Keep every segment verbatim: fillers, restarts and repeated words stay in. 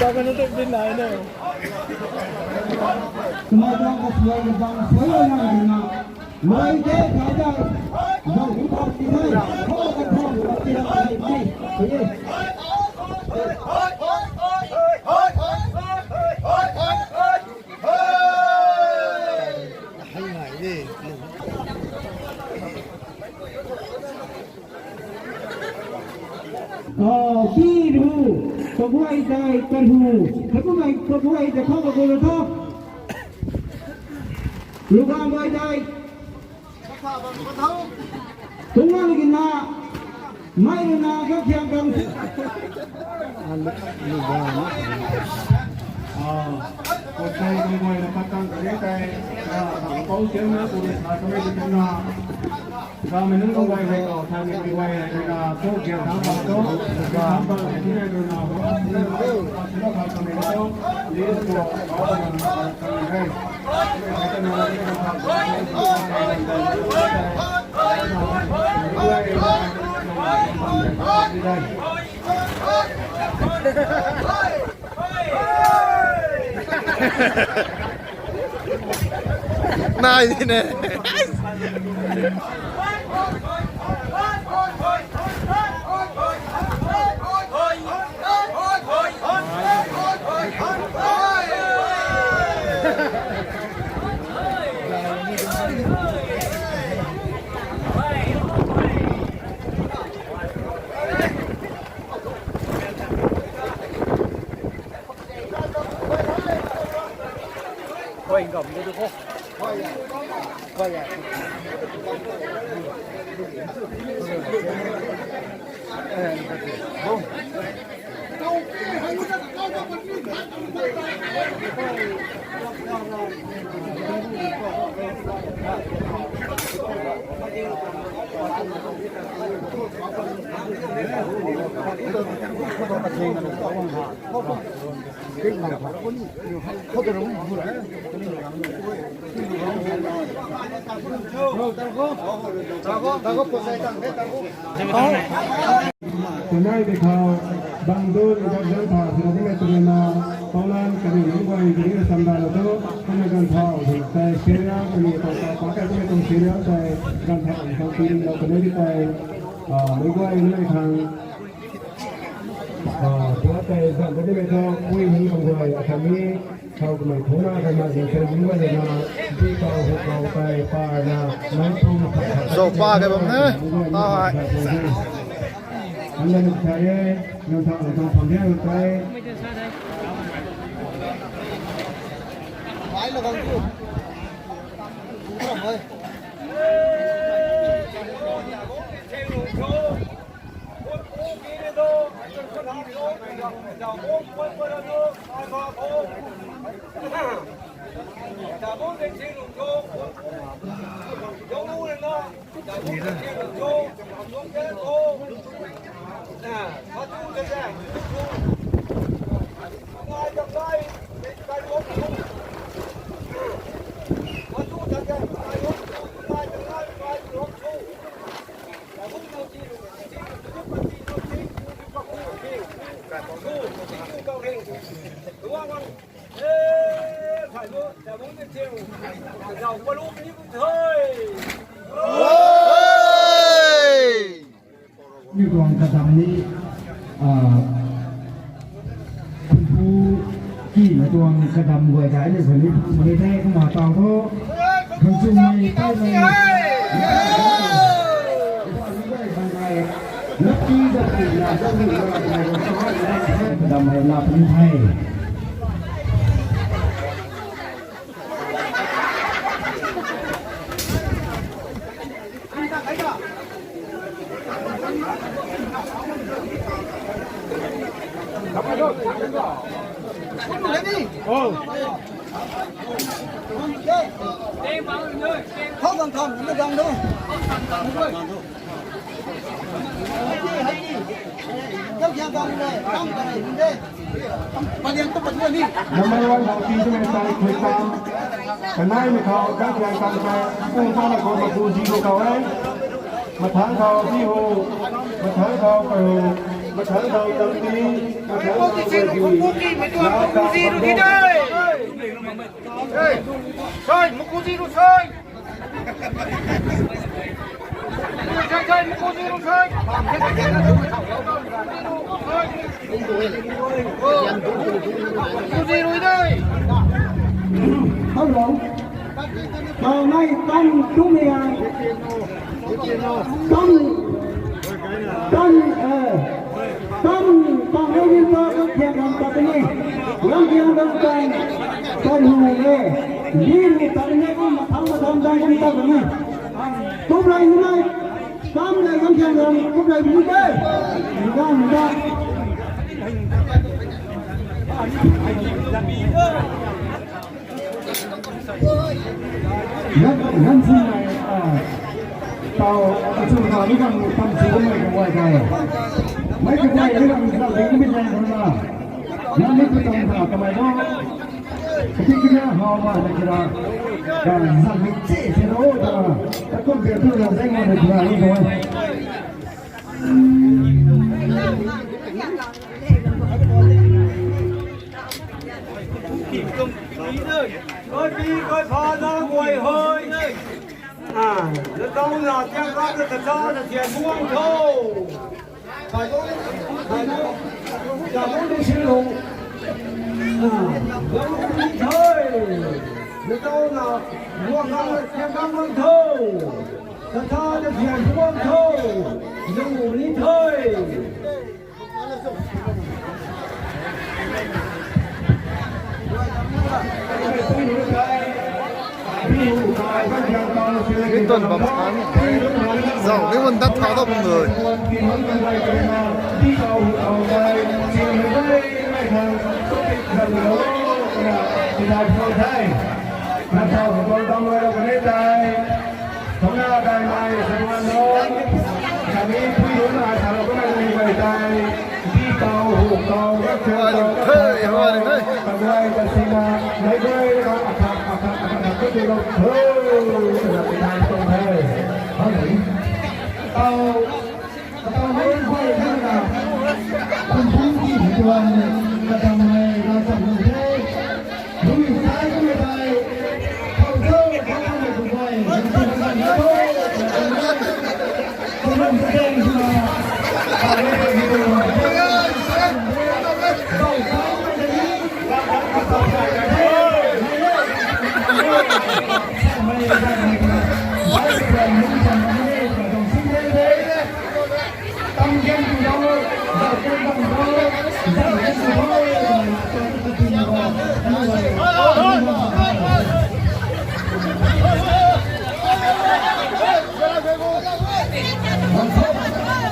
Bang na tu bin nai na. Kumai bang ka suai ka bang suai na na na. Lai ke ka da. Bang ni pa ti nai. Ho ka ho ka ti nai. Ni. Ni. Hey! Hai ngai de. Biru, kaguay dai, karhu, kaguay, kaguay dai, khou kaguay tho. Luga guay dai. Tunga lagi na, mai na, kakhiang kang. Kusai kaguay na patang kare tai, pau tiang na, kuri sa kamei di na. Ga mei nunc kaguay hei kau, thanmei kaguay hei na, thu giang thang bang thu, thang bang hei thu hei rui na, sila kha kamei thu, list tu, kau bang na, kamei hei. Nai di ne. Tanai di khou, bang dun, bang dun pha, sina di mei tuna na, paulan, kani nunc guay, kani na samda na tu, kani gan thau, tei serial, kani tau tau pa, kani tau serial, tei gan thau, tau tu, tau kani di tei, ah, mei guay, mei khang, ah, tua tei zan kani mei tho, pui hei bang guay, akhat ni, Khou kamei thungna kaima zing se zing guay na, di khou hu khou tei par na, mei thung khat khat Zo pa kai bam ne. Hai. Ang na nuk thai e, nang thang nang thang phang diang tei. Mai la gang tu. Tu ra mai. Ni tuang kadam ni, ah, Khunpu ki na tuang kadam guay dai ni khou ni phang mani the kumna tau tho. Khang chum mei, tai mei. Lucky da ki na, da ki na, kadam hei na pun the. Number one, Bangpi tu mei sai khui tam. Kanai mei khou, kan kiang tam kai. Kung pa na khou, maku ji khou kau e. Mathang khou, di ho. Mathang khou, kai ho. Mathang dau dam ti, mathang dau dam ti. Sai, mukuzi ru sai. Sai, sai, mukuzi ru sai. Mukuzi ru dai. Hello. Tau nai tan tu mi ai. Tan, tan, eh, tan, tan hei ni ta ka thian ram ta ni. Ram thian ram ta, tan hu ni. Ni ni ta ni ko ma thang ma thang dai ni ta ni. Kum lai ni nai. Kam lai ram thian ram, kum lai ni dai. Ni da, ni da. Ngan, ngan si nai, ah, tau, achu na ni kan tam si ko mai ko wai kai. Mai ko wai ni kan sa ding ni jang na. Ngan ni ko tam na kamai bo. Kati kina hau ma na kira. Kan zan ni che se ro ta. Ta kum pe tu na zai mo na kira ni ko. Koi pi koi pha na guay hoi. Ah, na tau na tiang ka na ta cha na tian buang tho. Sai lo, sai lo, sai lo, sai lo. Ah, lo ni thoi. Na tau na buang ka na tiang ka buang tho. Ta cha na tian buang tho. Lo ni thoi. Ri tun bam san. Zau, ni wun dat thau da bam dui. Thangna dai mai saruan lo. Kami pui lun ai sa lo kumna ni bai tai. Di kau hu kau rak kau kau. Hey, hey, hey. Kagwai kasina. Nai goi ka athak athak athak athak tu lo. Ho. Sa dai tong hai. Hai. Kau. Kau mai goi na na. Kum kum ki tuan. Kau mai na sa lo.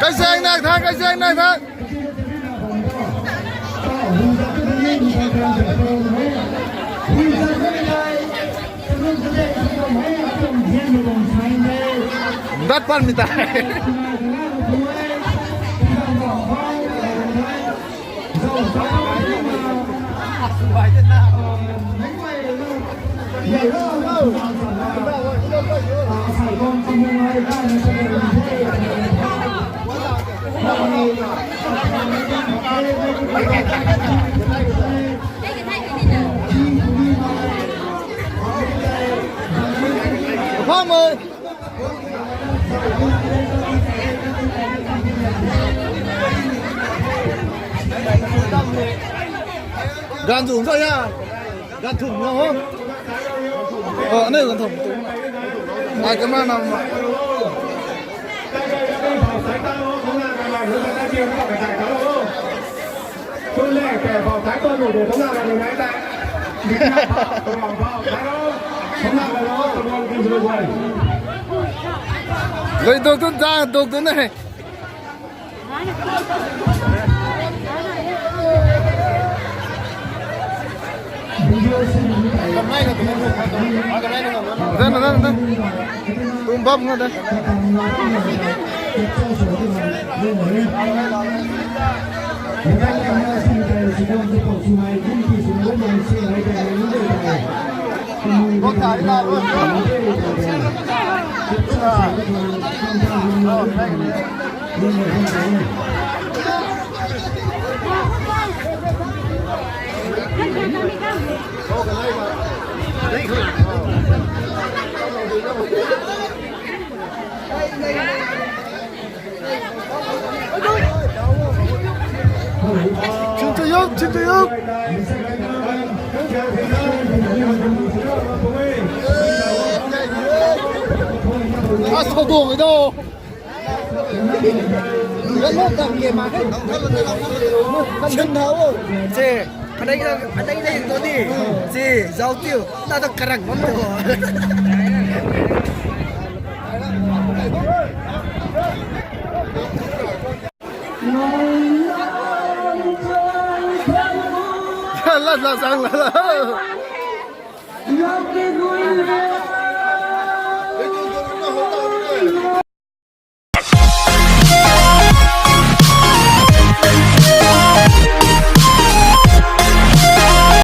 Kaiseng nai tha, kaiseng nai tha. Dat pan mi ta. Farmer. Gan thum sa ya. Gan thum na ho. Oh, ane gan thum. Ai, camera nam. Lui duk tu, da duk tu ne. Dana, dana, dana. Tum bap nga da. Chin tu yum, chin tu yum. As khou duang do. Chin thau. Che, anei anei anei to ni. Che, zau tiu. Na to karang bam to. Lat lat sang la.